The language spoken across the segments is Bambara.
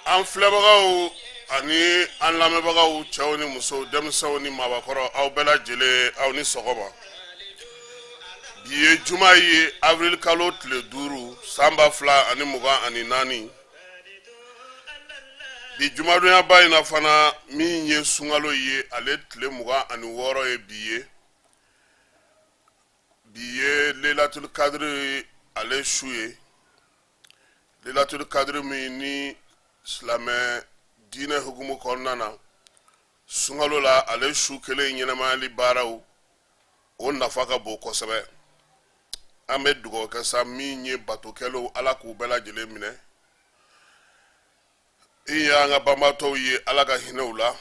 An filɛbagaw ani an lamɛnbagaw, cɛw ni musow, denmisɛnw ni maabakɔrɔ, aw bɛɛ lajɛlen, aw ni sɔgɔma. Bi ye juma ye, avril kalo tile 5, san 2024. Bi jumadonyaba in na fana, min ye sunkalo ye, ale tile 26 ye bi ye. Bi ye lelatul kadiri ale su ye, lelatul kadiri min ni silamɛ diinɛ hukumu kɔnɔna na, sunkalo la, ale su kelen ɲɛnamayali baaraw, o nafa ka bon kosɛbɛ. An bɛ dugawu kɛ sa, min ye batokɛlaw, Ala k'u bɛɛ lajɛlen minɛ. I y'an ka banbaatɔw ye, Ala ka hinɛ u la,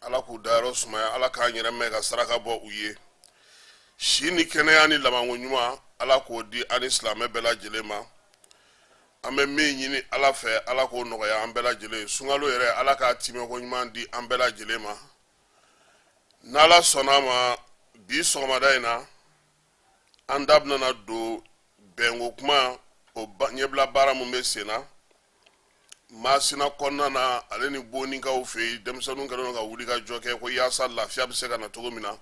Ala k'u dayɔrɔ sumaya, Ala k'an yɛrɛ mɛn ka saraka bɔ u ye. Si ni kɛnɛya ni labanko ɲuman, Ala k'o di an ni silamɛ bɛɛ lajɛlen ma. An bɛ min ɲini Ala fɛ, Ala k'o nɔgɔya an bɛɛ lajɛlen. Sunkalo yɛrɛ, Ala k'a timɛko ɲuman di an bɛɛ lajɛlen ma. N'Ala sɔnna a ma, bi sɔgɔmada in na, an da bɛna don bɛnko kuma, o ɲɛbila baara min bɛ sen na Masina kɔnɔna na, ale ni Bonikaw fɛ yen. Denmisɛnninw kɛlen don ka wuli ka jɔ kɛ ko yaasa lafiya bɛ se ka na cogo min na.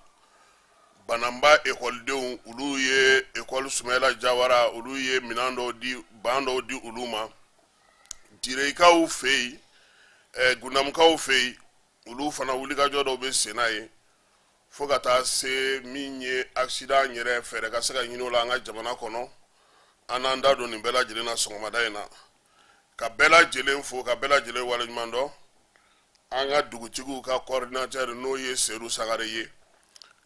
Bananba ekɔlidenw, olu ye ekɔli Sumayila Jawara, olu ye minɛn dɔw di, ban dɔw di olu ma. Direyikaw fɛ yen, Gundamukaw fɛ yen, olu fana wulikajɔ dɔw bɛ sen na yen, fo ka taa se min ye accident yɛrɛ, fɛɛrɛ ka se ka ɲini o la an ka jamana kɔnɔ. An n'an da don nin bɛɛ lajɛlen na sɔgɔmada in na, ka bɛɛ lajɛlen fo, ka bɛɛ lajɛlen waleɲuman dɔn. An ka dugutigiw ka coordinateur, n'o ye Sedu Sangare ye,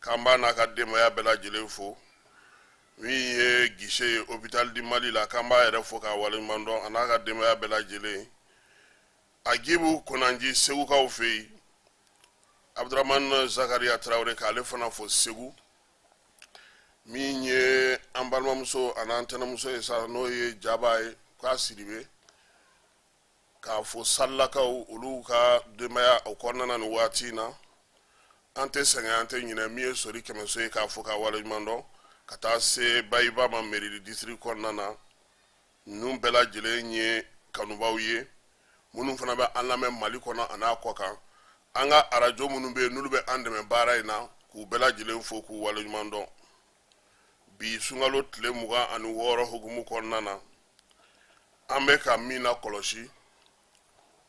k'an b'a n'a ka denbaya bɛɛ lajɛlen fo. Min ye guichet ye Hôpital du Mali la, k'an b'a yɛrɛ fo k'a waleɲuman dɔn, a n'a ka denbaya bɛɛ lajɛlen. Agibu Konanji, Segukaw fɛ yen, Abdramane Zakaria Tarawele, k'ale fana fo Segu. Min ye an balimamuso ani an tɛnɛmuso ye sa, n'o ye Jaba ye, k'a Sidibe, k'a fo Salilakaw, olu ka denbaya o kɔnɔna na nin waati in na. An tɛ sɛgɛn, an tɛ ɲinɛ. Min ye Sori Kɛmɛso ye, k'a fo k'a waleɲuman dɔn, ka taa se Bayiba ma mairie district kɔnɔna na. Ninnu bɛɛ lajɛlen ye kanubaw ye, minnu fana bɛ an lamɛn Mali kɔnɔ a n'a kɔ kan. An ka arajo minnu bɛ yen, n'olu bɛ an dɛmɛ baara in na, k'u bɛɛ lajɛlen fo k'u waleɲuman dɔn. Bi sunkalo tile 26 hukumu kɔnɔna na, an bɛ ka min na kɔlɔsi,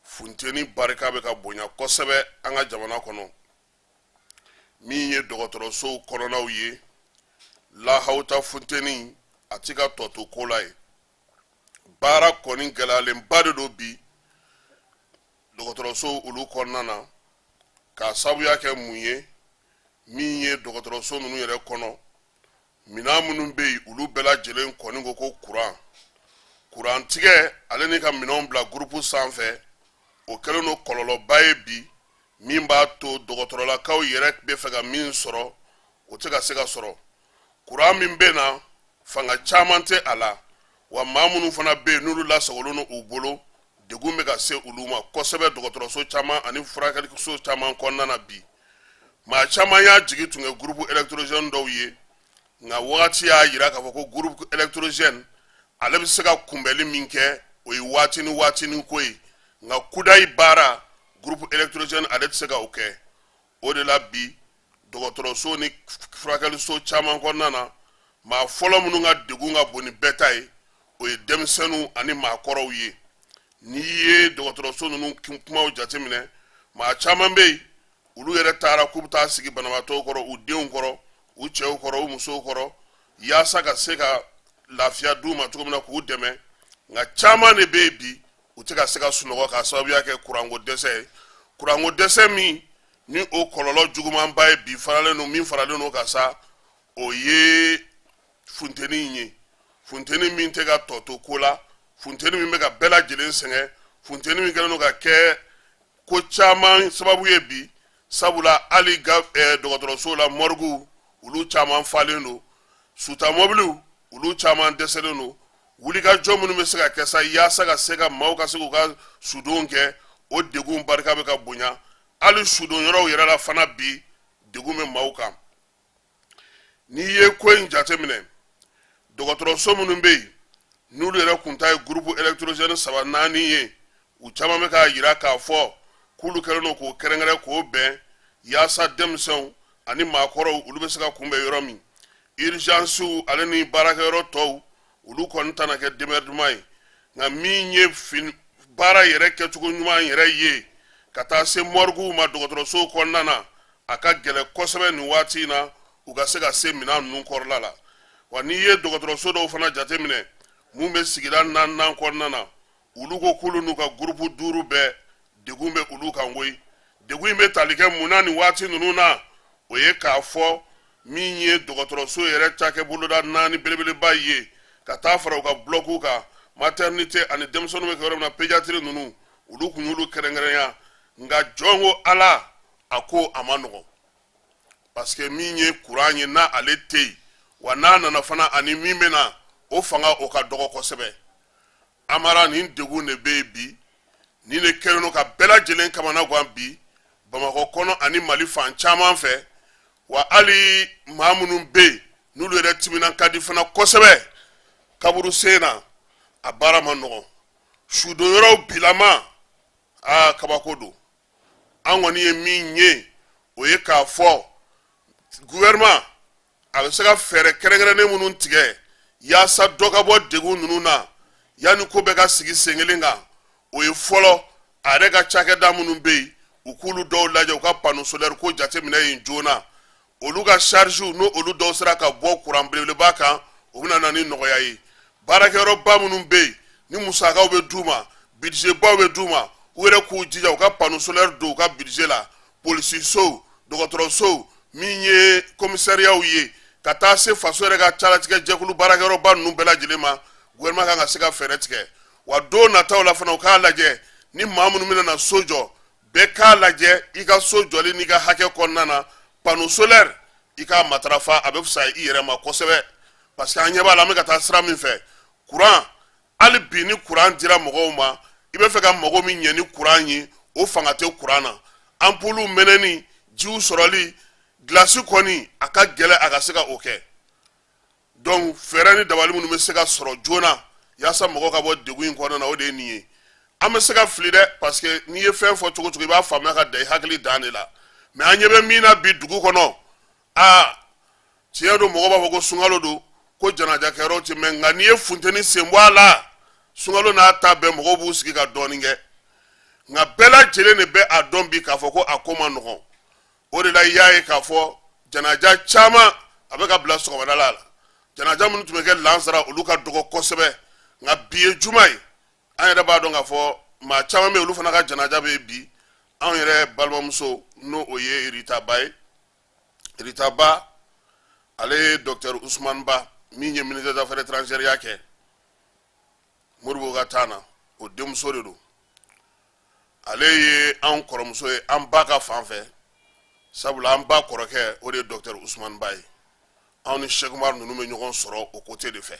funteni barika bɛ ka bonya kosɛbɛ an ka jamana kɔnɔ. Min ye dɔgɔtɔrɔsow kɔnɔnaw ye, lahawuta funteni a ti ka tɔ to ko la ye. Baara kɔni gɛlɛyalenba de don bi dɔgɔtɔrɔsow olu kɔnɔna na, k'a sabuya kɛ mun ye? Min ye dɔgɔtɔrɔso ninnu yɛrɛ kɔnɔ, minɛn minnu bɛ yen, olu bɛɛ lajɛlen kɔni ko ko kurantigɛ, ale ni ka minɛnw bila gurupu sanfɛ, o kɛlen don kɔlɔlɔba ye bi, min b'a to dɔgɔtɔrɔlakaw yɛrɛ bɛ fɛ ka min sɔrɔ, o tɛ ka se ka sɔrɔ. Kuran min bɛ na, fanga caman tɛ a la wa. Maa minnu fana bɛ yen, n'olu lasagolen don u bolo, degun bɛ ka se olu ma kosɛbɛ dɔgɔtɔrɔso caman ani furakɛliso caman kɔnɔna na bi. Maa caman y'a jigi tun kɛ groupe électrogène dɔw ye, nka wagati y'a jira k'a fɔ ko groupe électrogène ale bɛ se ka kunbɛli min kɛ, o ye waati ni waatinin ko ye, nka kudayi baara, groupe électrogène ale tɛ se ka o kɛ. O de la bi, dɔgɔtɔrɔso ni furakɛliso caman kɔnɔna na, maa fɔlɔ minnu ka degun ka bon ni bɛɛ ta ye, o ye denmisɛnninw ani maakɔrɔw ye. N'i ye dɔgɔtɔrɔso ninnu kumaw jateminɛ, maa caman bɛ yen, olu yɛrɛ taara k'u bɛ taa sigi banabaatɔw kɔrɔ, u denw kɔrɔ, u cɛw kɔrɔ, u musow kɔrɔ, yaasa ka se ka lafiya d'u ma cogo min na, k'u dɛmɛ. Nka caman de bɛ yen bi, U tɛ ka se ka sunɔgɔ k'a sababuya kɛ kuranko dɛsɛ ye, kuranko dɛsɛ min ni o kɔlɔlɔ jugumanba ye bi faralen don min faralen don ka sa, o ye funteni in ye, funteni min tɛ ka tɔ to ko la, funteni min bɛ ka bɛɛ lajɛlen sɛgɛn, funteni min kɛlen don ka kɛ ko caman sababu ye bi, sabula hali ga dɔgɔtɔrɔso la, mɔrigu olu caman falen don, suta mɔbiliw olu caman dɛsɛlen don. Wulikajɔ minnu bɛ se ka kɛ sa yaasa ka se ka maaw ka se k'u ka sudon kɛ, o degun barika bɛ ka bonya. Hali sudon yɔrɔw yɛrɛ la fana bi, degun bɛ maaw kan. N'i ye ko in jateminɛ, dɔgɔtɔrɔso minnu bɛ yen n'olu yɛrɛ kun ta ye groupe électrogène saba naani ye, u caman bɛ k'a yira k'a fɔ k'olu kɛlen don k'o kɛrɛnkɛrɛn k'o bɛn yaasa denmisɛnw ani maakɔrɔw olu bɛ se ka kunbɛn yɔrɔ min. Urgencew ale ni baarakɛyɔrɔ tɔw, olu kɔni tɛna kɛ démerdement ye. Nka min ye fin baara yɛrɛ kɛcogo ɲuman yɛrɛ ye ka taa se mɔriguw ma dɔgɔtɔrɔsow kɔnɔna na, a ka gɛlɛn kosɛbɛ nin waati in na u ka se ka se minɛn ninnu kɔrɔla la. Wa n'i ye dɔgɔtɔrɔso dɔw fana jateminɛ mun bɛ sigida naaninan kɔnɔna na, olu ko k'olu n'u ka gurupu duuru bɛɛ, degun bɛ olu kan koyi. Degun in bɛ tali kɛ mun na nin waati ninnu na? O ye k'a fɔ min ye dɔgɔtɔrɔso yɛrɛ cakɛ boloda naani belebeleba ye, ka taa fara u ka bulɔkuw kan, maternité ani denmisɛnninw bɛ kɛ yɔrɔ min na, pédiatrie ninnu, olu kun y'olu kɛrɛnkɛrɛnya. Nka jɔn ko Ala, a ko a ma nɔgɔn, parce que min ye kuran ye, n'a ale tɛ yen, wa n'a nana fana, ani min bɛ na, o fanga o ka dɔgɔ kosɛbɛ. Amara, nin degun de bɛ yen bi, nin de kɛlen don ka bɛɛ lajɛlen kamana gan bi Bamakɔ kɔnɔ ani Mali fan caman fɛ. Wa hali maa minnu bɛ yen n'olu yɛrɛ timinan ka di fana kosɛbɛ kaburu sen na, a baara ma nɔgɔn. Sudonyɔrɔw bilama, aa, kabako don. An kɔni ye min ye, o ye k'a fɔ gouvernement a bɛ se ka fɛɛrɛ kɛrɛnkɛrɛnnen minnu tigɛ yaasa dɔ ka bɔ degun ninnu na yanni ko bɛɛ ka sigi sen kelen kan, o ye fɔlɔ, a yɛrɛ ka cakɛda minnu bɛ yen, u k'olu dɔw lajɛ, u ka panneau solaire ko jateminɛ yen joona. Olu ka charge n'o olu dɔw sera ka bɔ kuran belebeleba kan, o bɛna na ni nɔgɔya ye. Baarakɛyɔrɔba minnu bɛ yen ni musakaw bɛ d'u ma, budgetbaw bɛ d'u ma, u yɛrɛ k'u jija u ka panneau solaire don u ka budget la. Polisisow, dɔgɔtɔrɔsow, min ye komisariyaw ye, ka taa se faso yɛrɛ ka calatigɛ jɛkulu baarakɛyɔrɔba ninnu bɛɛ lajɛlen ma, gouvernement kan ka se ka fɛɛrɛ tigɛ. Wa don nataw la fana, u k'a lajɛ ni maa minnu bɛna na so jɔ, bɛɛ k'a lajɛ i ka so jɔli n'i ka hakɛ kɔnɔna na, panneau solaire i k'a matarafa, a bɛ fisaya i yɛrɛ ma kosɛbɛ, parce que an ɲɛ b'a la an bɛ ka taa sira min fɛ, kuran, hali bi ni kuran dira mɔgɔw ma, i bɛ fɛ ka mago min ɲɛ ni kuran ye, o fanga tɛ kuran na. Anpuluw mɛnɛni, jiw sɔrɔli, gilasi kɔni a ka gɛlɛn a ka se ka o kɛ. Donc fɛɛrɛ ni dabali minnu bɛ se ka sɔrɔ joona yaasa mɔgɔ ka bɔ degun in kɔnɔna na, o de ye nin ye. An bɛ se ka fili dɛ, parce que n'i ye fɛn fɔ cogo cogo, i b'a faamuya ka dan i hakili dan de la. Mais an ɲɛ bɛ min na bi dugu kɔnɔ, aa, tiɲɛ don, mɔgɔ b'a fɔ ko sunkalo don, ko janajakɛyɔrɔ tɛ mɛn, nka n'i ye funteni sen bɔ a la, sunkalo n'a ta bɛɛ, mɔgɔw b'u sigi ka dɔɔnin kɛ. Nka bɛɛ lajɛlen de bɛ a dɔn bi k'a fɔ ko a ko ma nɔgɔn. O de la i y'a ye k'a fɔ janaja caman a bɛ ka bila sɔgɔmada la. Janaja minnu tun bɛ kɛ lansara, olu ka dɔgɔ kosɛbɛ. Nka bi ye juma ye, an yɛrɛ b'a dɔn k'a fɔ maa caman bɛ olu fana ka janaja bɛ yen bi. Anw yɛrɛ balimamuso, n'o o ye Rita Ba ye, Rita Ba, ale ye docteur Usumani Ba min ye ministre des Affaires étrangères ya kɛ Modibo ka temps na, o denmuso de don. Ale ye anw kɔrɔmuso ye an ba ka fan fɛ, sabula an ba kɔrɔkɛ, o de ye docteur Usumani Ba ye. Anw ni Cheick Oumar ninnu bɛ ɲɔgɔn sɔrɔ o côté de fɛ,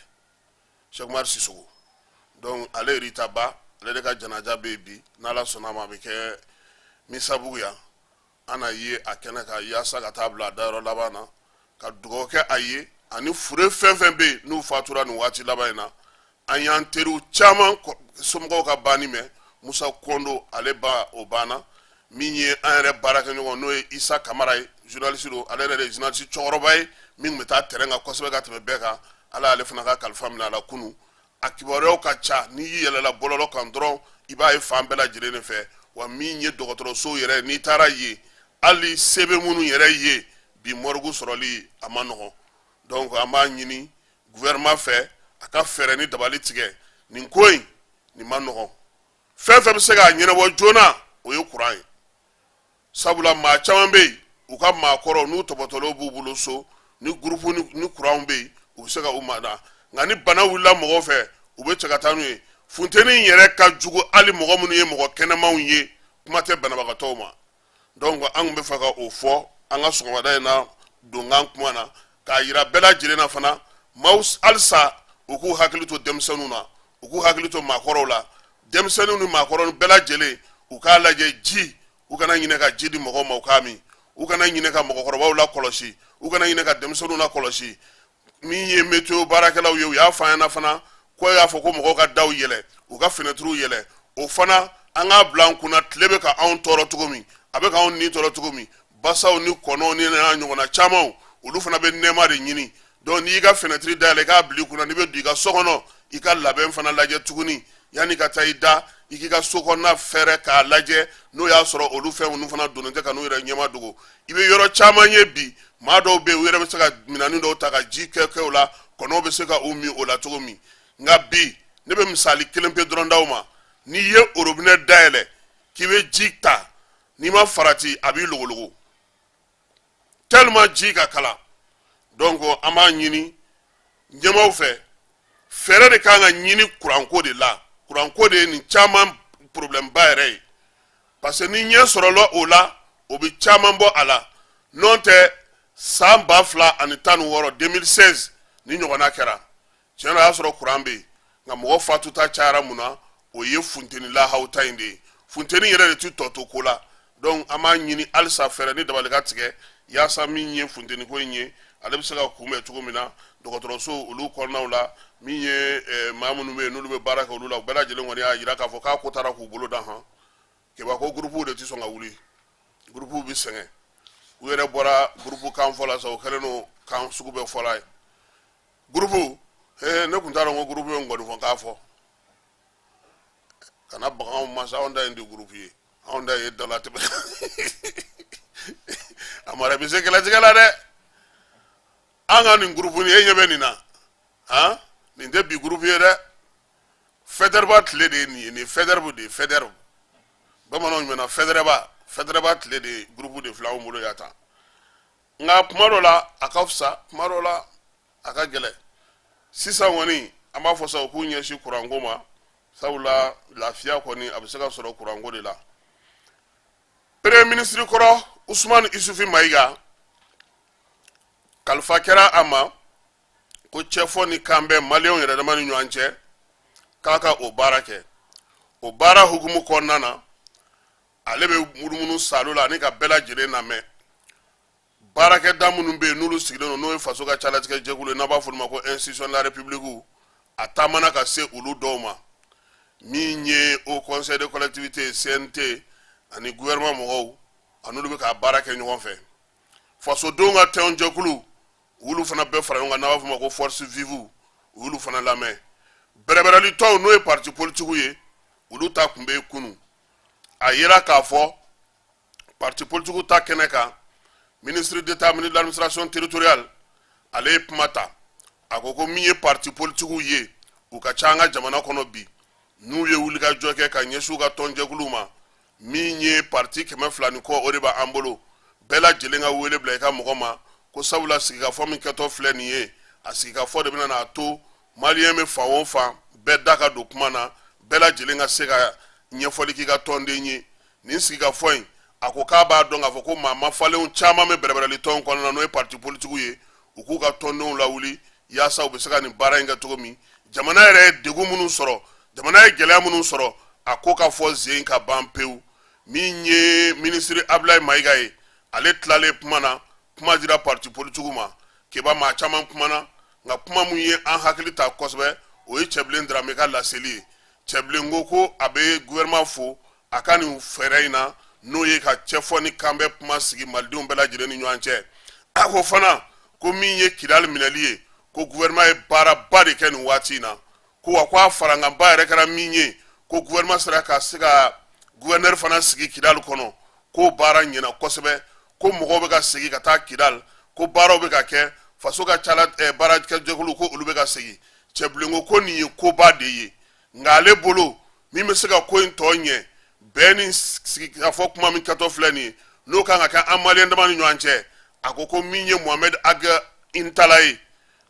Cheick Oumar Sissoko. Donc ale Rita Ba, ale de ka janaja bɛ yen bi. N'Ala sɔnna a ma, a bɛ kɛ Misabugu yan. An na ye a kɛnɛ kan yaasa ka taa bila a dayɔrɔ laban na, ka dugawu kɛ a ye ani fure fɛn fɛn bɛ yen n'u fatura nin waati laban in na. An y'an teriw caman somɔgɔw ka banni mɛn. Musa Kɔndo, ale ba, o banna. Min ye an yɛrɛ baarakɛɲɔgɔn, n'o ye Isa Kamara ye, journaliste don, ale yɛrɛ de ye journaliste cɛkɔrɔba ye min tun bɛ taa terrain kan kosɛbɛ ka tɛmɛ bɛɛ kan, Ala y'ale fana ka kalifa minɛ a la kunun. A kibaruyaw ka ca, n'i y'i yɛlɛla bɔlɔlɔ kan dɔrɔn, i b'a ye fan bɛɛ lajɛlen de fɛ. Wa min ye dɔgɔtɔrɔsow yɛrɛ, n'i taara yen, hali se bɛ minnu yɛrɛ ye bi, morgue sɔrɔli a ma nɔgɔn. Donc an b'a ɲini gouvernement fɛ a ka fɛɛrɛ ni dabali tigɛ nin ko in, nin ma nɔgɔn. Fɛn fɛn bɛ se k'a ɲɛnabɔ joona, o ye kuran ye, sabula maa caman bɛ yen, u ka maakɔrɔw n'u tɔpɔtɔlenw b'u bolo so, ni gurupu ni kuranw bɛ yen, u bɛ se ka u mada. Nka ni bana wulila mɔgɔw fɛ, u bɛ cɛ ka taa n'u ye. Funteni yɛrɛ ka jugu hali mɔgɔ minnu ye mɔgɔ kɛnɛmanw ye, kuma tɛ banabagatɔw ma. Donc an tun bɛ fɛ ka o fɔ an ka sɔgɔmada in na donkan kuma na, k'a yira bɛɛ lajɛlen na fana, maaw halisa u k'u hakili to denmisɛnninw na, u k'u hakili to maakɔrɔw la. Denmisɛnninw ni maakɔrɔw bɛɛ lajɛlen, u k'a lajɛ ji, u kana ɲinɛ ka ji di mɔgɔw ma u k'a min, u kana ɲinɛ ka mɔgɔkɔrɔbaw lakɔlɔsi, u kana ɲinɛ ka denmisɛnninw lakɔlɔsi. Min ye météo baarakɛlaw ye, u y'a fɔ an ɲɛna fana ko y'a fɔ ko mɔgɔw ka daw yɛlɛ, u ka fenɛtiriw yɛlɛ. O fana, an k'a bila an kunna, tile bɛ ka anw tɔɔrɔ cogo min, a bɛ ka anw ni tɔɔrɔ cogo min, basaw ni kɔnɔw ni n'a ɲɔgɔnna camanw, olu fana bɛ nɛɛma de ɲini. Donc n'i y'i ka fenɛtiri dayɛlɛ, i k'a bila i kunna, n'i bɛ don i ka so kɔnɔ, i ka labɛn fana lajɛ tuguni yanni ka taa i da, i k'i ka so kɔnɔna fɛrɛ k'a lajɛ, n'o y'a sɔrɔ olu fɛn ninnu fana donnen tɛ ka n'u yɛrɛ ɲɛma dogo. I bɛ yɔrɔ caman ye bi, maa dɔw bɛ yen, u yɛrɛ bɛ se ka minɛnin dɔw ta ka ji kɛ kɛ o la, kɔnɔw bɛ se ka u min o la cogo min. Nka bi, ne bɛ misali kelen pe dɔrɔn d'aw ma. N'i ye orobinɛ dayɛlɛ k'i bɛ ji ta, n'i ma farati, a b'i logologo tellement ji ka kalan. Donc an b'a ɲini ɲɛmaaw fɛ, fɛɛrɛ de kan ka ɲini kuranko de la. Kuranko de ye nin caman problème ba yɛrɛ ye, parce que ni ɲɛ sɔrɔla o la, o bɛ caman bɔ a la. N'o tɛ, san 2016, 2016, ni ɲɔgɔnna kɛra, tiɲɛ na, o y'a sɔrɔ kuran bɛ yen, nka mɔgɔ fatuta cayara. Mun na? O ye funteni lahaw ta in de ye. Funteni yɛrɛ de ti tɔ to ko la. Donc an b'a ɲini halisa, fɛɛrɛ ni dabali ka tigɛ yaasa min ye funteni ko in ye, ale bɛ se ka kunbɛn cogo min na dɔgɔtɔrɔso olu kɔnɔnaw la. Min ye maa minnu bɛ yen, n'olu bɛ baara kɛ olu la, u bɛɛ lajɛlen kɔni y'a jira k'a fɔ k'a ko taara k'u bolo dan han. Keba ko gurupuw de tɛ sɔn ka wuli, gurupuw bɛ sɛgɛn. U yɛrɛ bɔra gurupu kan fɔ la sa, o kɛlen don kan sugu bɛɛ fɔla ye. Gurupu, ne tun t'a dɔn ko gurupu ye nkɔni fɔ k'a fɔ kana baganw masa. Anw ta in tɛ gurupu ye, anw ta ye dalatɛmɛ. A mara bɛ se kɛlɛtigɛ la dɛ. An ka nin gurupu nin, e ɲɛ bɛ nin na han, nin tɛ bi gurupu ye dɛ. Faidherbe tile de ye nin ye, nin ye Faidherbe de ye. Faidherbe, bamananw ɲumanna, Faidherbe, Faidherbe tile de ye. Gurupu de filɛ anw bolo yan tan. Nka kuma dɔ la a ka fisa, kuma dɔ la a ka gɛlɛn. Sisan kɔni, an b'a fɔ sa, u k'u ɲɛsin kuranko ma, sabula lafiya kɔni, a bɛ se ka sɔrɔ kuranko de la. Premier ministre kɔrɔ Usumani Isufi Mayiga, kalifa kɛra a ma ko cɛfɔ ni kanbɛn maliyɛnw yɛrɛ dama ni ɲɔgɔn cɛ, k'a ka o baara kɛ. O baara hukumu kɔnɔna na, ale bɛ munumunu salo la ani ka bɛɛ lajɛlen lamɛn. Baarakɛda minnu bɛ yen, n'olu sigilen don, n'o ye faso ka calatigɛ jɛkulu ye, n'a b'a fɔ olu ma ko institution de la république, a taamana ka se olu dɔw ma. Min ye haut conseil de collectivité, CNT, ani gouvernement mɔgɔw, a n'olu bɛ ka baara kɛ ɲɔgɔn fɛ. Fasodenw ka tɔn jɛkulu, olu fana bɛɛ fara ɲɔgɔn kan, n'a b'a fɔ ma ko force vive, u y'olu fana lamɛn. Bɛrɛbɛrɛli tɔnw, n'o ye parti politique ye, olu ta tun bɛ yen kunun. A yera k'a fɔ parti politique ta kɛnɛ kan, ministre d'État, ministre de l'administration territoriale, ale ye kuma ta. A ko ko min ye parti politique ye, u ka ca an ka jamana kɔnɔ bi, n'u ye wulikajɔ kɛ ka ɲɛsin u ka tɔnjɛkuluw ma. Min ye parti 200 ni kɔ, o de b'an bolo. Bɛɛ lajɛlen ka wele bila i ka mɔgɔ ma, ko sabula sigikafɔ min kɛtɔ filɛ nin ye, a sigikafɔ de bɛna n'a to maliyɛn bɛ fan o fan, bɛɛ da ka don kuma na, bɛɛ lajɛlen ka se ka ɲɛfɔli k'i ka tɔnden ye. Nin sigikafɔ in, a ko k'a b'a dɔn k'a fɔ ko maa mafalenw caman bɛ bɛrɛbɛrɛli tɔn kɔnɔna na, n'o ye parti politikiw ye, u k'u ka tɔndenw lawuli yaasa u bɛ se ka nin baara in kɛ cogo min. Jamana yɛrɛ ye degun minnu sɔrɔ, jamana ye gɛlɛya minnu sɔrɔ, a ko ka fɔ zen ka ban pewu. Min ye minisiri Abulayi Mayiga ye, ale tilalen kuma na, kuma dira parti politikiw ma. Keba, maa caman kumana, nka kuma mun ye an hakili ta kosɛbɛ, o ye Cɛbilen Darame ka laseli ye. Cɛbilen ko ko a bɛ gouvernement fo a ka nin fɛɛrɛ in na, n'o ye ka cɛfɔ ni kanbɛn kuma sigi malidenw bɛɛ lajɛlen ni ɲɔgɔn cɛ. A ko fana ko min ye Kidali minɛli ye, ko gouvernement ye baaraba de kɛ nin waati in na, ko wa ko a farankanba yɛrɛ kɛra min ye, ko gouvernement sera ka se ka gouverneur fana sigi Kidali kɔnɔ, k'o baara ɲɛna kosɛbɛ, ko mɔgɔw bɛ ka segin ka taa Kidali, ko baaraw bɛ ka kɛ, faso ka cala baarakɛjɛkulu, ko olu bɛ ka segin. Cɛbilen ko ko nin ye koba de ye, nka ale bolo Min bɛ se ka ko in tɔ ɲɛ, bɛn ni sigikafɔ kuma min kɛtɔ filɛ nin ye, n'o kan ka kɛ an maliyɛn dama ni ɲɔgɔn cɛ, a ko ko min ye Mohamed Ag Intala ye,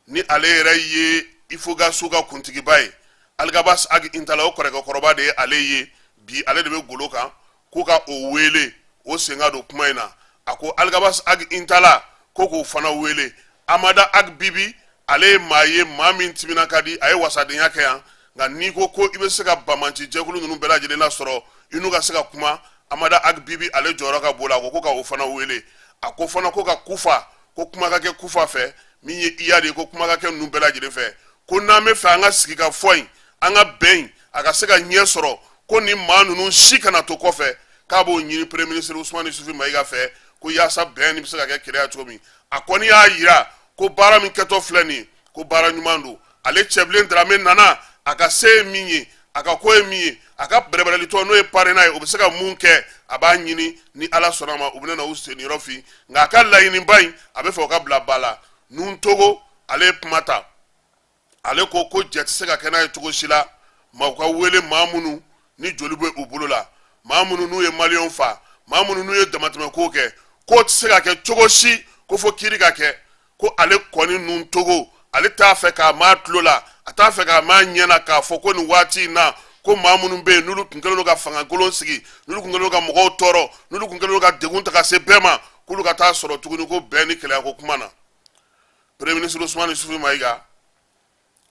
ni ale yɛrɛ ye Ifogasu ka kuntigiba ye, Alghabass Ag Intala, o kɔrɔkɛ kɔrɔba de ye ale ye bi, ale de bɛ golo kan, ko ka o wele o sen ka don kuma in na. A ko Alghabass Ag Intala, ko k'o fana wele. Amada Ag Bibi, ale ye maa ye, maa min timina ka di, a ye wasadenya kɛ yan, nka n'i ko ko i bɛ se ka banbaanci jɛkulu ninnu bɛɛ lajɛlen lasɔrɔ, i n'u ka se ka kuma, Amada Ag Bibi, ale jɔyɔrɔ ka bon la. A ko ko ka o fana wele. A ko fana ko ka Kufa, ko kuma ka kɛ Kufa fɛ, min ye Iyad ye, ko kuma ka kɛ ninnu bɛɛ lajɛlen fɛ, ko n'an bɛ fɛ an ka sigi ka fɔ in, an ka bɛn in, a ka se ka ɲɛ sɔrɔ, ko ni maa ninnu si kana to kɔfɛ. K'a b'o ɲini premier ministre Usumani Isufi Mayiga fɛ, ko yaasa bɛn nin bɛ se ka kɛ Keleya cogo min. A kɔni y'a yira ko baara min kɛtɔ filɛ nin ye, ko baara ɲuman don. Ale Cɛbilen Darame nana, a ka se ye min ye, a ka ko ye min ye, a ka bɛrɛbɛrɛlitɔ n'o ye parena ye, o bɛ se ka mun kɛ, a b'a ɲini. Ni Ala sɔnna ma, u bɛna na u senyɔrɔ fin, nka a ka laɲiniba in, a bɛ fɛ o ka bila ba la. Nun Togo, ale ye kuma ta. Ale ko ko jɛ tɛ se ka kɛ n'a ye cogo si la, maaw ka wele, maa minnu ni joli bɛ u bolo la, maa minnu n'u ye maliyɛnw fa, maa minnu n'u ye damatɛmɛko kɛ, k'o tɛ se ka kɛ cogo si, ko fo kiiri ka kɛ. Ko ale kɔni Nun Togo, ale t'a fɛ k'a maa tulo la, a t'a fɛ k'a maa ɲɛ na k'a fɔ ko nin waati in na, ko maa minnu bɛ yen, n'olu tun kɛlen don ka fangakolon sigi, n'olu tun kɛlen don ka mɔgɔw tɔɔrɔ, n'olu tun kɛlen don ka degun ta ka se bɛɛ ma, k'olu ka taa sɔrɔ tuguni ko bɛn ni kelenya ko kuma na. Premier ministre Usumani Isufi Mayiga,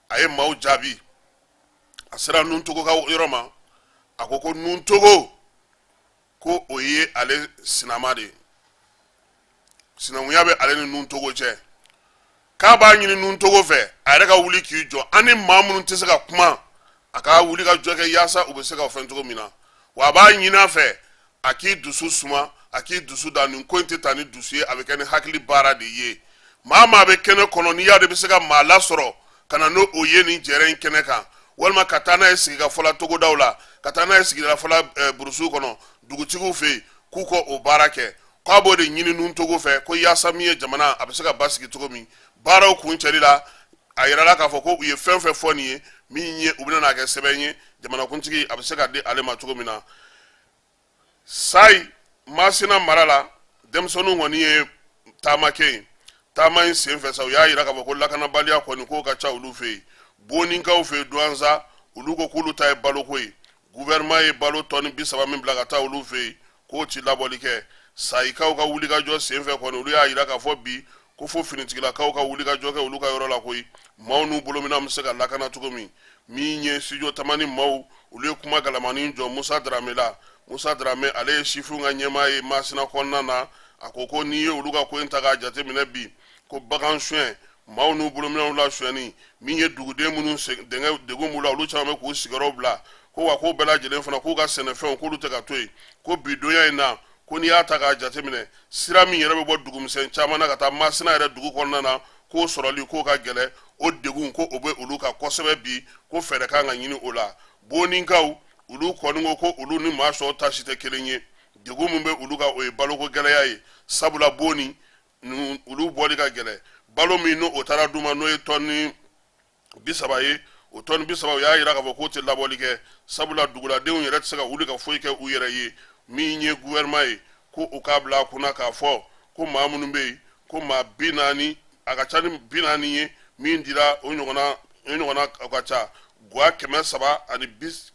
a ye maaw jaabi. A sera Nun Togo ka yɔrɔ ma, a ko ko Nun Togo, ko o ye ale sinama de ye, sinankunya bɛ ale ni Nun Togo cɛ, k'a b'a ɲini Nun Togo fɛ, a yɛrɛ ka wuli k'i jɔ, an ni maa minnu tɛ se ka kuma, a ka wuli ka jɔ kɛ yaasa u bɛ se ka fɛn cogo min na. Wa a b'a ɲini a fɛ, a k'i dusu suma, a k'i dusu da. Nin ko in tɛ taa ni dusu ye, a bɛ kɛ ni hakili baara de ye. Maa maa bɛ kɛnɛ kɔnɔ, n'i y'a dɔn i bɛ se ka maa lasɔrɔ ka na n'o ye nin jɛrɛ in kɛnɛ kan, walima ka taa n'a ye sigikafɔ la togodaw la, ka taa n'a ye sigikafɔ la burusiw kɔnɔ, dugutigiw fɛ yen, k'u ka o baara kɛ, k'a b'o de ɲini Nun Togo fɛ, ko yaasa min ye jamana, a bɛ se ka basigi cogo min. Baaraw kuncɛli la, a yirala k'a fɔ ko u ye fɛn fɛn fɔ nin ye min ye, u bɛna n'a kɛ sɛbɛn ye, jamanakuntigi a bɛ se ka di ale ma cogo min na. Sayi Masina mara la, denmisɛnninw kɔni ye taama kɛ yen. Taama in senfɛ sa, u y'a yira k'a fɔ ko lakanabaliya kɔni k'o ka ca olu fɛ yen. Boninkaw fɛ yen Duwanza, olu ko k'olu ta ye baloko ye. Gouvernement ye balo tɔni 30 min bila ka taa olu fɛ yen, k'o ti labɔli kɛ. Sayikaw ka wulikajɔ senfɛ kɔni, olu y'a yira k'a fɔ bi ko fo finitigilakaw ka wulikajɔ kɛ olu ka yɔrɔ la koyi, maaw n'u bolominɛnw bɛ se ka lakana cogo min. Min ye Studio Tamani maaw, olu ye kuma galamanin jɔ Musa Darame la. Musa Darame, ale ye sifinw ka ɲɛmaa ye Masina kɔnɔna na. A ko ko n'i ye olu ka ko in ta k'a jateminɛ bi, ko bagan suɲɛ, maaw n'u bolominɛnw la suyɛni, min ye duguden minnu degun b'u la, olu caman bɛ k'u sigiyɔrɔw bila, ko wa k'o bɛɛ lajɛlen fana, k'u ka sɛnɛfɛnw, k'olu tɛ ka to yen. Ko bi donya in na, ko n'i y'a ta k'a jateminɛ, sira min yɛrɛ bɛ bɔ dugumisɛn caman na ka taa Masina yɛrɛ dugu kɔnɔna na, k'o sɔrɔli k'o ka gɛlɛn. O degun, ko o bɛ olu kan kosɛbɛ bi, ko fɛɛrɛ kan ka ɲini o la. Boninkaw, olu kɔni ko ko olu ni maa sɔw ta si tɛ kelen ye. Degun min bɛ olu kan, o ye baloko gɛlɛya ye, sabula Boni olu bɔli ka gɛlɛn. Balo min n'o o taara d'u ma, n'o ye tɔni 30 ye, o tɔni 30, u y'a yira k'a fɔ k'o tɛ labɔli kɛ, sabula duguladenw yɛrɛ tɛ se ka wuli ka foyi kɛ u yɛrɛ ye. Min ye gouvernement ye, ko u k'a bila a kunna k'a fɔ ko maa minnu bɛ yen, ko maa 40, a ka ca ni 40 ye min dira, o ɲɔgɔnna o ka ca gwa 386,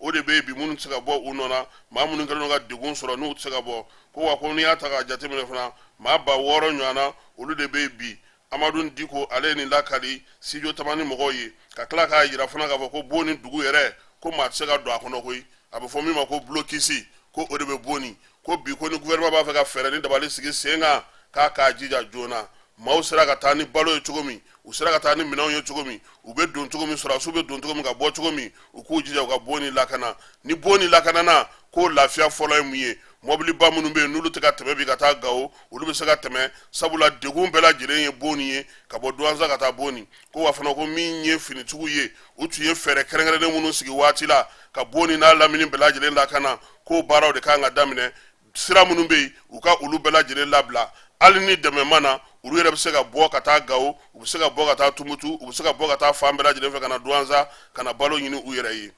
o de bɛ yen bi minnu tɛ se ka bɔ u nɔ na, maa minnu kɛlen don ka degun sɔrɔ, n'u tɛ se ka bɔ. Ko wa ko n'i y'a ta k'a jateminɛ fana, maa 6000 ɲɔgɔn na, olu de bɛ yen bi. Amadu Diko, ale ye nin lakali Studio Tamani mɔgɔw ye, ka tila k'a yira fana k'a fɔ ko Boni dugu yɛrɛ, ko maa tɛ se ka don a kɔnɔ koyi. A bɛ fɔ min ma ko blocus, ko o de bɛ Boni. Ko bi, ko ni gouvernement b'a fɛ ka fɛɛrɛ ni dabali sigi sen kan, k'a k'a jija joona. Maaw sera ka taa ni balo ye cogo min, u sera ka taa ni minɛnw ye cogo min, u bɛ don cogo min, sɔrɔdasiw bɛ don cogo min ka bɔ cogo min, u k'u jija u ka Boni lakana. Ni Boni lakanana, k'o lafiya fɔlɔ ye mun ye? Mɔbiliba minnu bɛ yen, n'olu tɛ ka tɛmɛ bi ka taa Gawo, olu bɛ se ka tɛmɛ, sabula degun bɛɛ lajɛlen ye Boni ye ka bɔ Duwanza ka taa Boni. Ko wa fana, ko min ye finitigiw ye, u tun ye fɛɛrɛ kɛrɛnkɛrɛnnen minnu sigi waati la ka Boni n'a lamini bɛɛ lajɛlen lakana, k'o baaraw de kan ka daminɛ. Sira minnu bɛ yen, u ka olu bɛɛ lajɛlen labila. Hali ni dɛmɛ ma na, olu yɛrɛ bɛ se ka bɔ ka taa Gawo, u bɛ se ka bɔ ka taa Tumutu, u bɛ se ka bɔ ka taa fan bɛɛ lajɛlen fɛ ka na Duwanza ka na balo ɲini u yɛrɛ ye.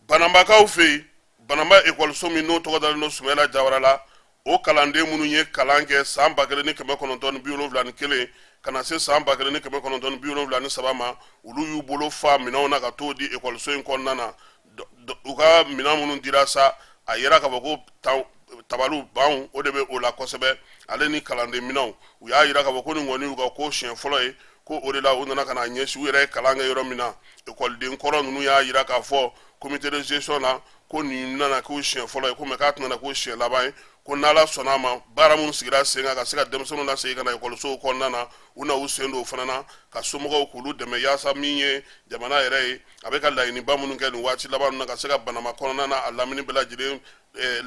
Bananbakaw fɛ yen, Bananba ekɔliso min n'o tɔgɔ dalen don Sumayila Jawara la, o kalanden minnu ye kalan kɛ san 1971 ka na se san 1973 ma, olu y'u bolo fa minɛnw na ka t'o di ekɔliso in kɔnɔna na. U ka minɛn minnu dira sa, a yira k'a fɔ ko tabaliw, banw, o de bɛ o la kosɛbɛ, ale ni kalanden minɛnw. U y'a yira k'a fɔ ko nin kɔni y'u ka ko siɲɛ fɔlɔ ye, ko o de la u nana ka na ɲɛsin u yɛrɛ ye kalan kɛ yɔrɔ min na. Ekɔliden kɔrɔ ninnu y'a yira k'a fɔ comité de gestion na ko nin nana k'u siɲɛ fɔlɔ ye, ko mɛ k'a tɛna k'u siɲɛ laban ye, ko n'Ala sɔnna a ma, baara minnu sigira sen kan ka se ka denmisɛnninw lasegin ka na ekɔlisow kɔnɔna na, u na u sen don o fana na ka somɔgɔw k'olu dɛmɛ, yaasa min ye jamana yɛrɛ ye, a bɛ ka laɲiniba minnu kɛ nin waati laban ninnu na ka se ka Bananba kɔnɔna na a lamini bɛɛ lajɛlen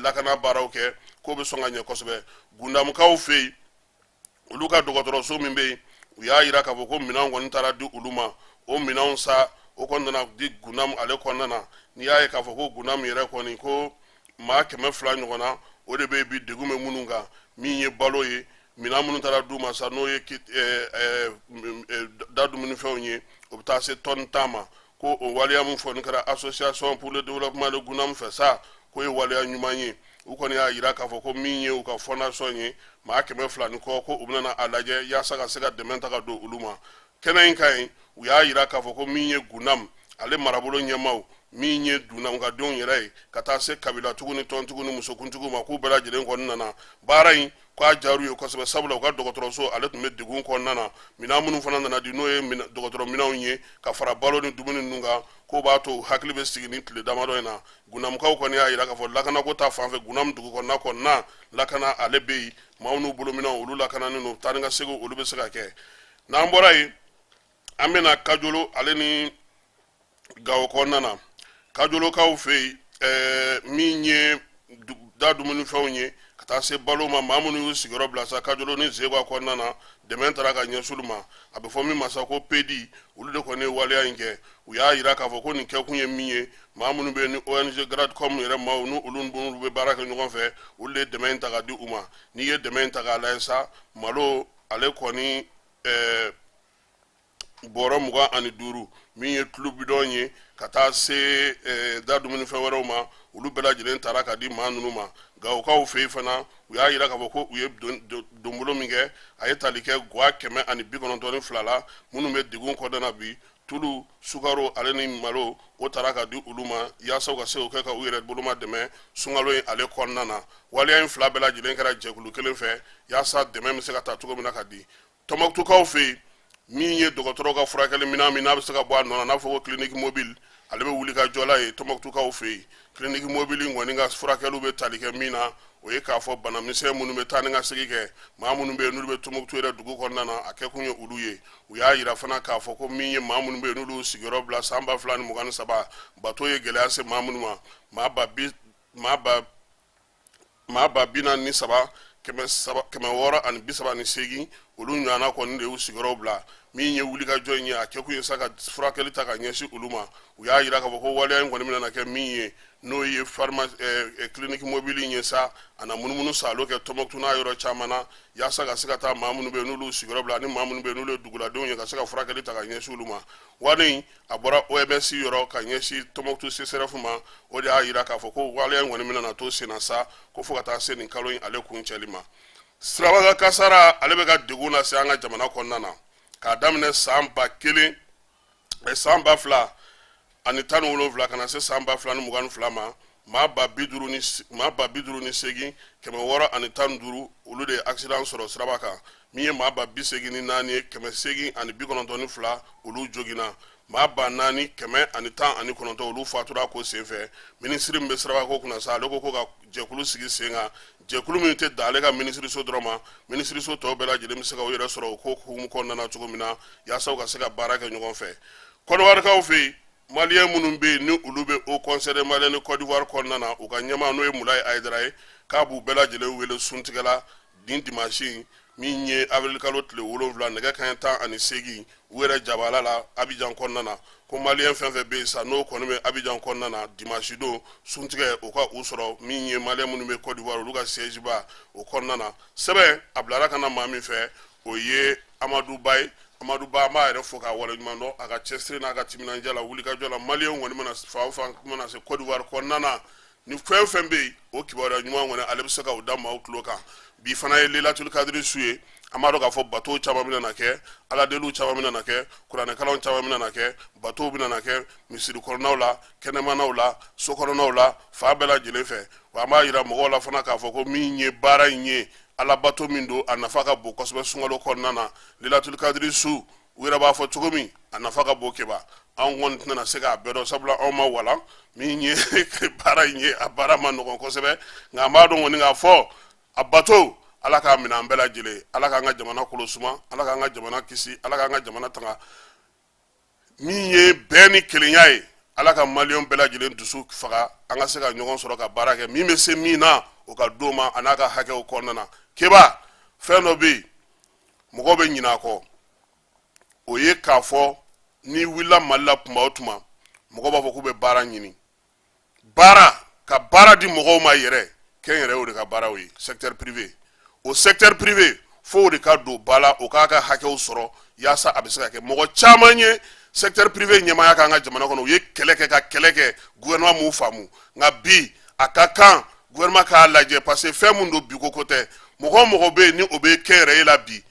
lakana baaraw kɛ, k'o bɛ sɔn ka ɲɛ kosɛbɛ. Gundamukaw fɛ yen, olu ka dɔgɔtɔrɔso min bɛ yen, u y'a yira k'a fɔ ko minɛnw kɔni taara di olu ma. O minɛnw sa, o kɔni nana di Gundamu ale kɔnɔna na. N'i y'a ye k'a fɔ ko Gundamu yɛrɛ kɔni, ko maa 200 ɲɔgɔn na, o de bɛ bi degun bɛ minnu kan, min ye balo ye, minɛn minnu taara d'u ma sa, n'o ye da dumunifɛnw ye, o bɛ taa se tɔni 10 ma. Ko o waleya min fɔ nin kɛra Association pour le développement de Gundam fɛ sa, k'o ye waleya ɲuman ye. U kɔni y'a yira k'a fɔ ko min ye u ka fondation ye, maa 200 ni kɔ, ko u bɛna a lajɛ yaasa ka se ka dɛmɛ ta ka don olu ma. Kɛnɛ in ka ɲi, u y'a yira k'a fɔ ko min ye Gundam ale marabolo ɲɛmaaw, min ye Gundam ka denw yɛrɛ ye, ka taa se kabilatigiw ni tɔntigiw ni musokuntigiw ma, k'u bɛɛ lajɛlen kɔni nana baara in, k'a diyar'u ye kosɛbɛ, sabula u ka dɔgɔtɔrɔso ale tun bɛ degun kɔnɔna na. Minɛn minnu fana nana di, n'o ye dɔgɔtɔrɔ minɛnw ye ka fara balo ni dumuni ninnu kan, k'o b'a to hakili bɛ sigi ni tile damadɔ in na. Gundamukaw kɔni y'a yira k'a fɔ lakanako ta fan fɛ, Gundamu dugu kɔnɔna kɔnɔna lakana ale bɛ yen, maaw n'u bolominɛnw olu lakananen don, taa ni ka segin olu bɛ se ka kɛ. N'an bɔra yen, an bɛna Kajolo ale ni Gawo kɔnɔna na. Kajolokaw fɛ yen, min ye da dumunifɛnw ye ka taa se balo ma, maa minnu y'u sigiyɔrɔ bila sa Kajolo ni Zegwa kɔnɔna na, dɛmɛ taara ka ɲɛsin olu ma. A bɛ fɔ min ma sa ko pedi, olu de kɔni ye waleya in kɛ. U y'a yira k'a fɔ ko nin kɛkun ye min ye, maa minnu bɛ yen ni ONG Gradcom yɛrɛ maaw ni olu minnu bɛ baara kɛ ɲɔgɔn fɛ, olu de ye dɛmɛ in ta ka di u ma. N'i ye dɛmɛ in ta k'a lajɛ sa, malo ale kɔni bɔrɔ 25, min ye tulu bidɔn ye, ka taa se da dumunifɛn wɛrɛw ma, olu bɛɛ lajɛlen taara ka di maa ninnu ma. Gawokaw fɛ yen fana, u y'a yira k'a fɔ ko u ye donbolo min kɛ, a ye tali kɛ gwa 192 la, minnu bɛ degun kɔnɔna na bi, tulu, sukaro ale ni malo, o taara ka di olu ma yaasa u ka se k'o kɛ ka u yɛrɛ boloma dɛmɛ sunkalo in ale kɔnɔna na. Waleya in fila bɛɛ lajɛlen kɛra jɛkulu kelen fɛ yaasa dɛmɛ bɛ se ka ta cogo min na ka di. Tɔnbɔkutukaw fɛ yen, min ye dɔgɔtɔrɔw ka furakɛli minɛn min n'a bɛ se ka bɔ a nɔ na, n'a fɔ ko clinique mobile, ale bɛ wuli ka jɔ la ye Tɔnbɔkutukaw fɛ yen. Clinique mobile in kɔni ka furakɛliw bɛ tali kɛ min na, o ye k'a fɔ bana misɛn minnu bɛ taa ni ka segin kɛ, maa minnu bɛ yen n'olu bɛ Tɔnbɔkutu yɛrɛ dugu kɔnɔna na, a kɛkun ye olu ye. U y'a yira fana k'a fɔ ko min ye maa minnu bɛ yen n'olu sigiyɔrɔ bila san 2023, bato ye gɛlɛya se maa minnu ma, maa 43 638, olu ɲɔgɔnna kɔni de y'u sigiyɔrɔw bila. Min ye wulikajɔ in ye, a kɛkun ye sa ka furakɛli ta ka ɲɛsin olu ma. U y'a yira k'a fɔ ko waleya in kɔni bɛna kɛ min ye, n'o ye clinique mobile in ye sa, a na munumunu saalo kɛ Tɔnbɔkutu n'a yɔrɔ caman na, yaasa ka se ka taa maa minnu bɛ yen n'olu sigiyɔrɔ bila ani maa minnu bɛ yen n'olu ye duguladenw ye, ka se ka furakɛli ta ka ɲɛsin olu ma. Wari in a bɔra OMS yɔrɔ ka ɲɛsin Tɔnbɔkutu CSRéf ma. O de y'a yira k'a fɔ ko waleya in kɔni bɛna na to senna sa, ko fo ka taa se nin kalo in ale kuncɛli ma. Sirabakan kasara ale bɛ ka degun lase an ka jamana kɔnɔna na k'a daminɛ san ba kelen san 2017 ka na se san 2022 ma, maa 58 615, olu de ye accident sɔrɔ siraba kan. Min ye maa 84 ye 892, olu joginna. Maa 4119, olu fatura ko senfɛ. Minisiri min bɛ sirabako kunna sa, ale ko ko ka jɛkulu sigi sen kan, jɛkulu min tɛ dan ale ka minisiriso dɔrɔn ma, minisiriso tɔw bɛɛ lajɛlen bɛ se ka u yɛrɛ sɔrɔ o ko hukumu kɔnɔna na cogo min na, yaasa u ka se ka baara kɛ ɲɔgɔn fɛ. Kɔdiwarikaw fɛ yen, Maliyɛn minnu bɛ yen ni olu bɛ Haut Conseil des Maliens de Côte d'Ivoire kɔnɔna na, u ka ɲɛmaa n'o ye Mulayi Hayidara ye, k'a b'u bɛɛ lajɛlen wele suntigɛ la nin dimanche min ye avril kalo tile 7, nɛgɛ kanɲɛ 18, u yɛrɛ jabala la Abidjan kɔnɔna na. Ko maliyɛn fɛn fɛn bɛ yen sa, n'o kɔni bɛ Abidjan kɔnɔna na, dimanche don suntigɛ, o ka u sɔrɔ min ye maliyɛn minnu bɛ Côte d'Ivoire, olu ka siège ba o kɔnɔna na. Sɛbɛn a bilara ka na maa min fɛ, o ye Amadu Ba ye. Amadu Ba, an b'a yɛrɛ fo k'a waleɲuman dɔn a ka cɛsiri n'a ka timinandiya la wulikajɔ la. Maliyɛnw kɔni mana fan o fan mana se Côte d'Ivoire kɔnɔna na, ni fɛn o fɛn bɛ yen, o kibaruya ɲuman kɔni ale bɛ se ka o da maaw tulo kan. Bi fana ye Lelatul Kadiri su ye. An b'a dɔn k'a fɔ batow caman bɛna na kɛ, aladeliw caman bɛna na kɛ, kuranɛkalanw caman bɛna na kɛ, batow bɛna na kɛ misiri kɔnɔnaw la, kɛnɛmanaw la, so kɔnɔnaw la, fan bɛɛ lajɛlen fɛ. Wa an b'a yira mɔgɔw la fana k'a fɔ ko min ye baara in ye, alabato min don, a nafa ka bon kosɛbɛ sunkalo kɔnɔna na. Lelatul Kadiri su, u yɛrɛ b'a fɔ cogo min, a nafa ka bon keba. Anw kɔni tɛna se k'a bɛɛ dɔn, sabula anw ma walan min ye baara in ye, a baara ma nɔgɔn kosɛbɛ. Nka an b'a dɔn kɔni k'a fɔ a bato, Ala k'a minɛ an bɛɛ lajɛlen. Ala k'an ka jamana kolo suma, Ala k'an ka jamana kisi, Ala k'an ka jamana tanga. Min ye bɛn ni kelenya ye, Ala ka maliyɛn bɛɛ lajɛlen dusu faga, an ka se ka ɲɔgɔn sɔrɔ ka baara kɛ. Min bɛ se min na, o ka d'o ma a n'a ka hakɛw kɔnɔna na. Keba, fɛn dɔ bɛ yen, mɔgɔw bɛ ɲinɛ a kɔ, o ye k'a fɔ n'i wulila Mali la tuma o tuma, mɔgɔw b'a fɔ k'u bɛ baara ɲini, baara ka baara di mɔgɔw ma yɛrɛ. Kɛnyɛrɛye o de ka baaraw ye secteur privé. O secteur privé, fo o de ka don ba la, o k'a ka hakɛw sɔrɔ yaasa a bɛ se ka kɛ. Mɔgɔ caman ye secteur privé ɲɛmaaya k'an ka jamana kɔnɔ, u ye kɛlɛ kɛ ka kɛlɛ kɛ, gouvernement m'u faamu. Nka bi a ka kan gouvernement k'a lajɛ, parce que fɛn mun don, bi ko ko tɛ. Mɔgɔ o mɔgɔ bɛ yen ni o bɛ kɛnyɛrɛye la bi,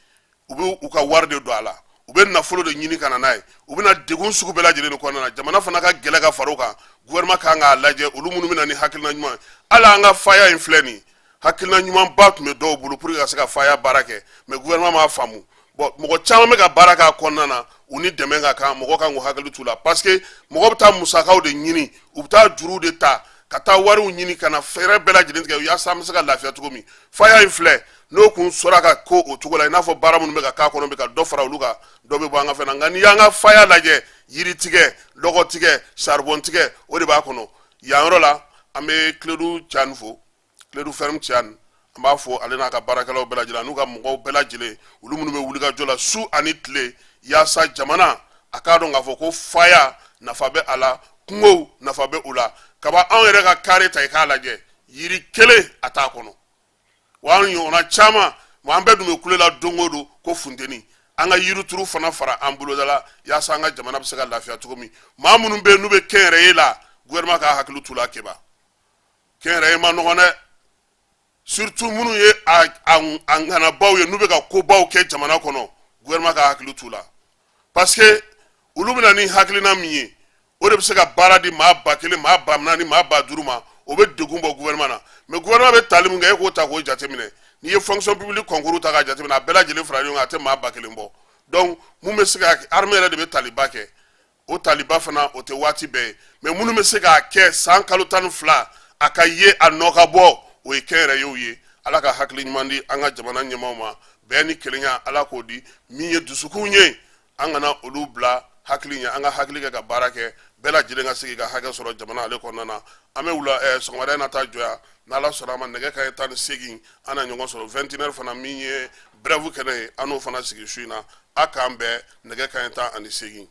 u bɛ u ka wari de don a la, u bɛ nafolo de ɲini ka na n'a ye, u bɛna degun sugu bɛɛ lajɛlen de kɔnɔna na. Jamana fana ka gɛlɛ ka far'o kan. Gouvernement kan k'a lajɛ, olu minnu bɛ na ni hakilina ɲuman ye. Hali an ka faya in filɛ nin, hakilina ɲumanba tun bɛ dɔw bolo pour que ka se ka faya baara kɛ, mais gouvernement m'a faamu. Bon, mɔgɔ caman bɛ ka baara k'a kɔnɔna na, u ni dɛmɛ ka kan, mɔgɔ kan k'u hakili t'u la, parce que mɔgɔ bɛ taa musakaw de ɲini, u bɛ taa juruw de ta ka taa wariw ɲini ka na fɛɛrɛ bɛɛ lajɛlen tigɛ yaasa an bɛ se ka lafiya cogo min. Faya in filɛ, n'o kun sɔrɔ ka ko o cogo la, i n'a fɔ baara minnu bɛ ka k'a kɔnɔ, bɛ ka dɔ fara olu kan, dɔ bɛ bɔ an ka fɛn na. Nka n'i y'an ka faya lajɛ, yiri tigɛ, lɔgɔ tigɛ, saribɔn tigɛ, o de b'a kɔnɔ. Yan yɔrɔ la, an bɛ Kiledu Cani fo, Kiledu Ferme Cani, an b'a fo, ale n'a ka baarakɛlaw bɛɛ lajɛlen, n'u ka mɔgɔw bɛɛ lajɛlen, olu minnu bɛ wulikajɔ la su ani tile yaasa jamana a k'a dɔn k'a fɔ ko faya nafa bɛ a la, kungow nafa bɛ u la. Kaba, anw yɛrɛ ka kare ta i k'a lajɛ, yiri kelen a t'a kɔnɔ. Wa an ɲɔgɔnna caman, wa an bɛɛ dun bɛ kule la don o don ko funteni. An ka yirituru fana fara an boloda la yaasa an ka jamana bɛ se ka lafiya cogo min. Maa minnu bɛ yen n'u bɛ kɛnyɛrɛye la, gouvernement k'a hakili t'u la. Keba, kɛnyɛrɛye ma nɔgɔn dɛ, surtout minnu ye a ŋanabaw ye, n'u bɛ ka kobaw kɛ jamana kɔnɔ, gouvernement ka hakili t'u la, parce que olu bɛna ni hakilina min ye, o de bɛ se ka baara di maa 1000, maa 4000, maa 5000 ma. O bɛ degun bɔ gouvernement na. Mais gouvernement bɛ tali min kɛ, e k'o ta k'o jateminɛ. N'i ye fonction publique concours ta k'a jateminɛ, a bɛɛ lajɛlen fara ɲɔgɔn kan, a tɛ maa 1000 bɔ. Donc mun bɛ se ka, armée yɛrɛ de bɛ taliba kɛ, o taliba fana o tɛ waati bɛɛ ye. Mais minnu bɛ se k'a kɛ san kalo 12, a ka ye a nɔ ka bɔ, o ye kɛnyɛrɛyew ye. Ala ka hakili ɲuman di an ka jamana ɲɛmaaw ma. Bɛn ni kelenya, Ala k'o di. Min ye dusukun ye, an kana olu bila hakili ɲɛ, an ka hakili kɛ ka baara kɛ, bɛɛ lajɛlen ka se ka hakɛ sɔrɔ jamana ale kɔnɔna na. An bɛ wula sɔgɔmada in na taa jɔ yan. N'Ala sɔnna a ma, nɛgɛ kanɲɛ 18, an na ɲɔgɔn sɔrɔ 21 fana, min ye brève kɛnɛ ye, an n'o fana sigi su in na. A k'an bɛn nɛgɛ kanɲɛ 18.